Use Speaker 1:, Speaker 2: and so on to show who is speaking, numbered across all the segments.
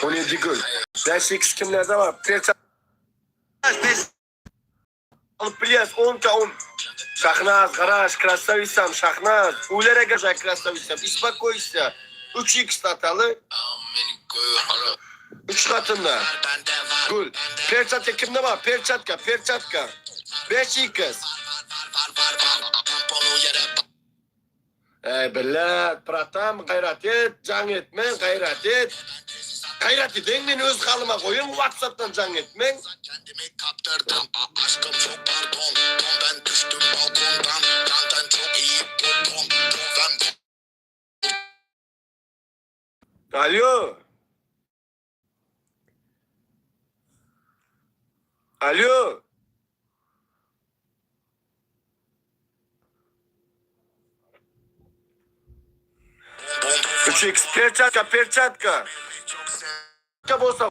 Speaker 1: 17 gül. 5x kimlerde var? Perçat 5 alıp biliyoruz 10 k 10. Şahnaz, garaj, krasavisam, Şahnaz. Ulere garaj, krasavisam. Успокойся. 3x atalı. 3 katında. Gül. Perçatka kimde var? Perçatka, perçatka. 5x. Ey billat, bratam, gayrat et, can etme, gayrat et. Gayrat edin, men öz halıma koyun, WhatsApp'tan can etmen.
Speaker 2: Kendimi kaptırdım aşkım çok pardon. Ben düştüm balkondan. Benden çok iyi popon. Ben
Speaker 1: Alo. Alo. 3x perçatka, perçatka.
Speaker 2: Çok sev.
Speaker 1: Bolsa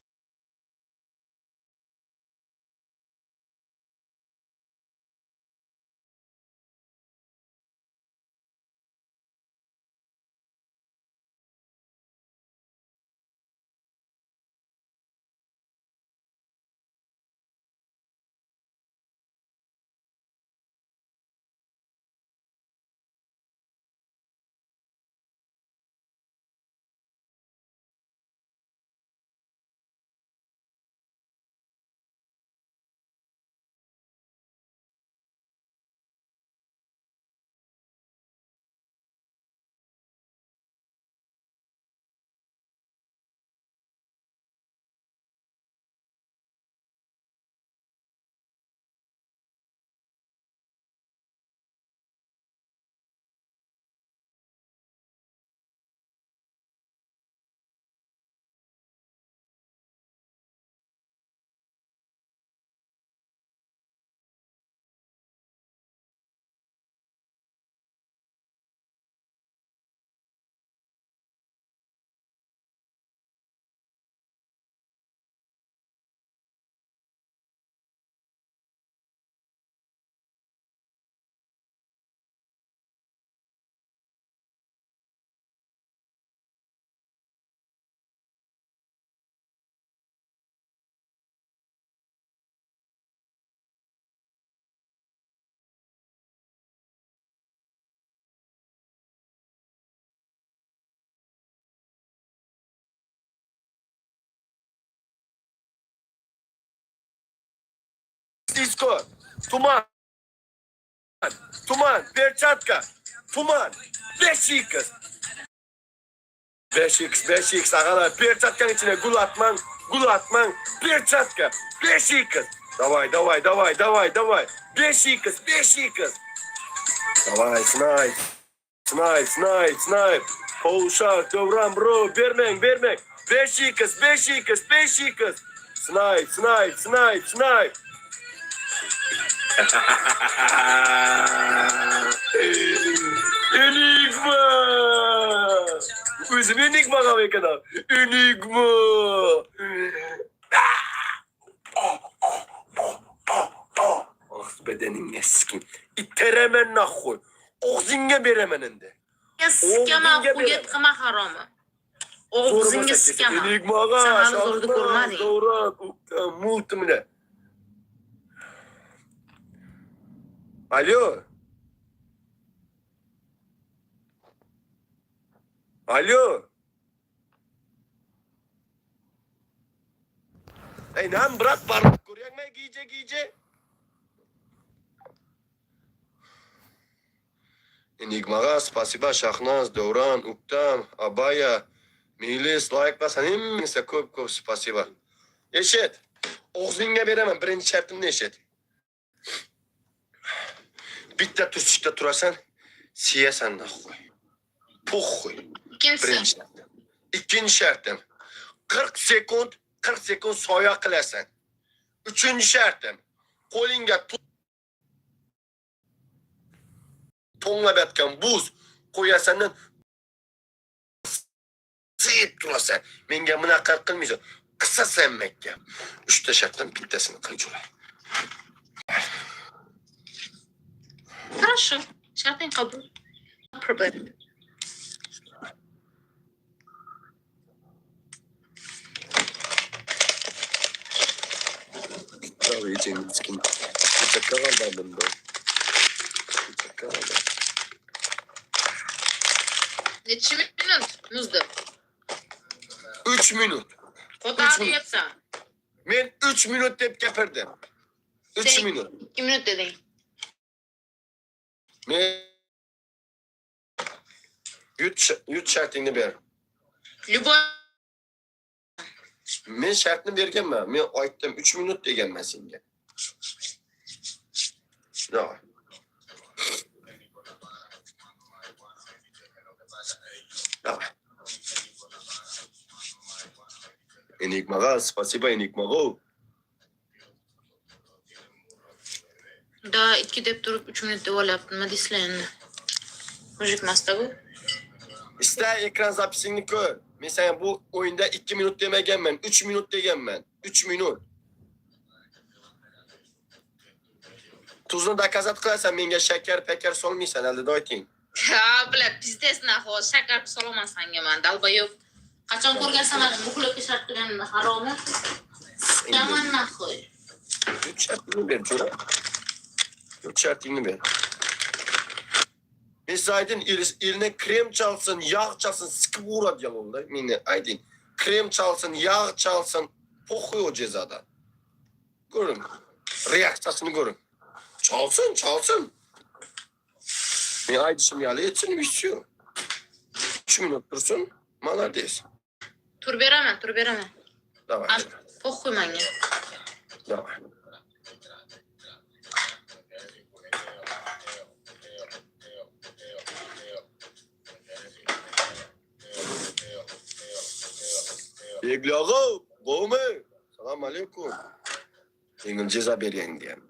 Speaker 1: Disco. Tuman. Tuman. Perçatka. Tuman. 5x. 5x, 5x ağalar. Perçatkanın içine gül atman, gül atman. Perçatka. 5x. Davay, davay, davay, davay, davay. 5x, 5x. Davay, snipe. Snipe, snipe, snipe. Polşak, Dövran bro. Bermeng, bermeng. 5x, 5x, 5x. Snipe, snipe, snipe, snipe. Enigma! Özüm Enigma kadar. Enigma! Ah bedeningga sikin. Iteremen naxuy. Og'zingga beraman endi.
Speaker 3: Sikama,
Speaker 1: Og'zingga
Speaker 3: quyit
Speaker 1: beraman.
Speaker 3: qilma haromi. Og'zingga sikama.
Speaker 1: Enigmaga
Speaker 3: Sen hali zo'rni ko'rmading.
Speaker 1: Davran, multimine. Alo. Alo. Ey lan bırak bardak koruyan giyce giyce. Enigmaga spasiba Shahnaz, Davran, Uktam, Abaya, Milis, like basan hemmingizga ko'p ko'p spasiba. Eshit. Og'zingga beraman, birinchi shartimni eshit. Bitta turshikda turasan, siyasan naxuy. Puxuy.
Speaker 3: Ikkinchisi.
Speaker 1: Birinchi shartim. Ikkinchi shartim. 40 sekund, 40 sekund soya qilasan. Uchinchi shartim. Qo'lingga to'nglab yotgan buz qo'yasandan ziyib turasan. Menga bunaqa qilmaysan. Qisasan menga. Uchta shartdan bittasini qil jo'ra.
Speaker 3: Хорошо. Sharting qabul. No problem.
Speaker 1: Ejemni sikin. Perchatka galdi bunda. Perchatka galdi.
Speaker 3: Necha minut muzdi?
Speaker 1: 3 minut.
Speaker 3: Qo'tog'i deyapsan.
Speaker 1: Men 3 minut deb gapirdim. 3
Speaker 3: Sen
Speaker 1: minut.
Speaker 3: 2 minut deding.
Speaker 1: Men yut, shartingni ber.
Speaker 3: Любой.
Speaker 1: Men shartni berganman. Men aytdim 3 minut deganman senga. Давай. Давай. Enigmaga, спасибо Enigmaga.
Speaker 3: Да, 2 deb turib 3 minut deb olyapti. Nima deysizlar endi? Мужик emas-da bu.
Speaker 1: Ista ekran запись ingni ko'r. Men senga bu o'yinda 2 minut demaganman, 3 minut deganman. 3 minut. Tuzni доказать qilasan, menga shakar, pakar solmaysan, hali ayting.
Speaker 3: Ha, бля, пиздец нахуй. Shakar solaman sanga man, долбоёб. Qachon ko'rgansan mani muxlabga shart qilganimni, haromi? Sikaman нахуй.
Speaker 1: Yut shartingni ber, jo'ra. Yut shartingni ber. Men size ayting, eline krem çalsın, yağ çalsın, sikip uğrad yalonda. Meni ayting. Krem çalsın, yağ çalsın, похуй o cezadan. Görün. Reaksiyasını görün. Çalsın, çalsın. Men aytishim yali etsin, всё. 3 minut tursin, молодец.
Speaker 3: Tur beraman, tur beraman.
Speaker 1: Давай.
Speaker 3: Am, похуй manga.
Speaker 1: Давай. Beglog'im, bo'mi? Salom alaykum. Yengil jazo bergan degan.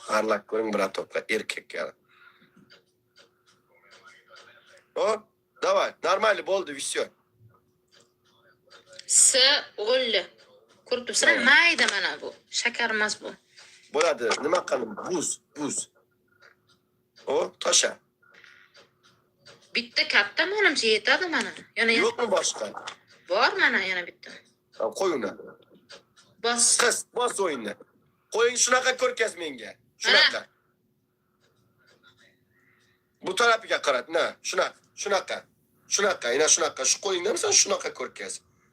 Speaker 1: Parlaq ko'ring, браток ka, erkak ya. O, давай, нормально bo'ldi, всё.
Speaker 3: S o'lli. Ko'rib turibsizlar, mayda mana bu. Shakar emas bu.
Speaker 1: Bo'ladi, nima qilim? Buz, buz. O, tosha.
Speaker 3: Bitta katta manimcha yetadi mana. Yana
Speaker 1: Yo'qmi boshqa?
Speaker 3: bor mana yana bitta.
Speaker 1: Ha, qo'y uni.
Speaker 3: Bos.
Speaker 1: Qiz, bos o'yinni. Qo'ying, shunaqa ko'rkaz menga. Shunaqa. Bu tarafiga qarat, na, shunaqa, shunaqa. Shunaqa, ina shunaqa. Shu qo'lingdamisan, shunaqa ko'rkaz.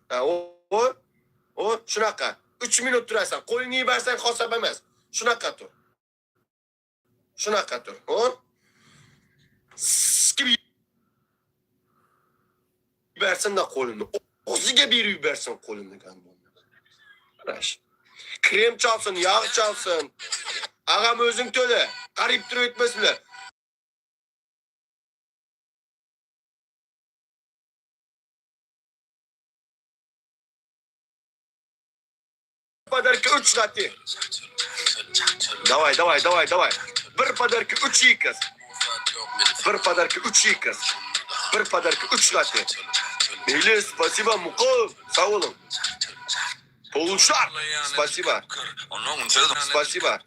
Speaker 1: Ha, o, shunaqa. 3 minut turasan. Qo'lingni yuborsang hisob emas. Shunaqa tur. Shunaqa tur. O. Sikib yuborsin-da qo'lini. O'ziga berib yuborsin qo'lini gandonni. Qarash. Krem chalsin, yog' chalsin. Ag'am o'zing to'la. Qarib turib o'tmaslar. Подарки 3 lati. Давай, давай, давай, давай. Bir подарки 3 x. Bir подарки 3 x. Bir подарки 3 lati. Meyli, спасибо, Muqov. Sog' bo'ling. Получар. Спасибо. Спасибо. Спасибо.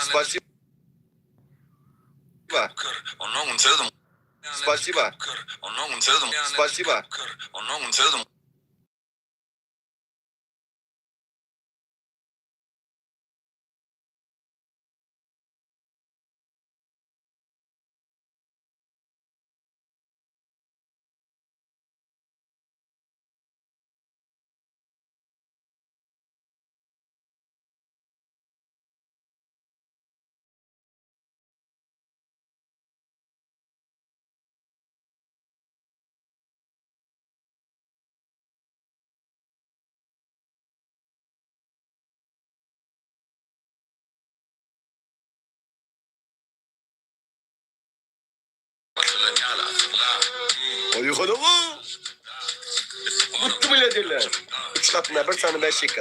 Speaker 1: Спасибо. Спасибо. Oy, Bitti milyarderlar. 3 qatında bir sani 5 x.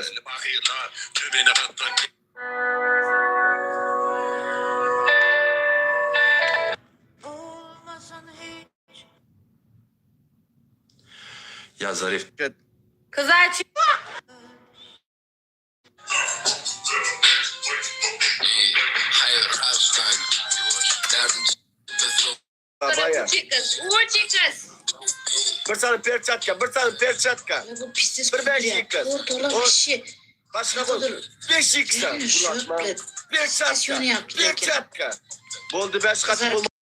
Speaker 4: Ya Zarif
Speaker 3: Kızlar çık.
Speaker 1: Baya.
Speaker 3: Uchi qiz.
Speaker 1: Bir sani perchatka, bir sani perchatka.
Speaker 3: Bu pis
Speaker 1: Bir besh kız.
Speaker 3: To'g'ri, вообще.
Speaker 1: Boshqa bo'ldi. 5 x.
Speaker 3: Shu,
Speaker 1: Gul atma.
Speaker 3: блядь,
Speaker 1: Перчатка.
Speaker 3: yonyapti lekin.
Speaker 1: Перчатка. Bo'ldi, boshqasi
Speaker 3: Qizarib
Speaker 1: bo'lmadi.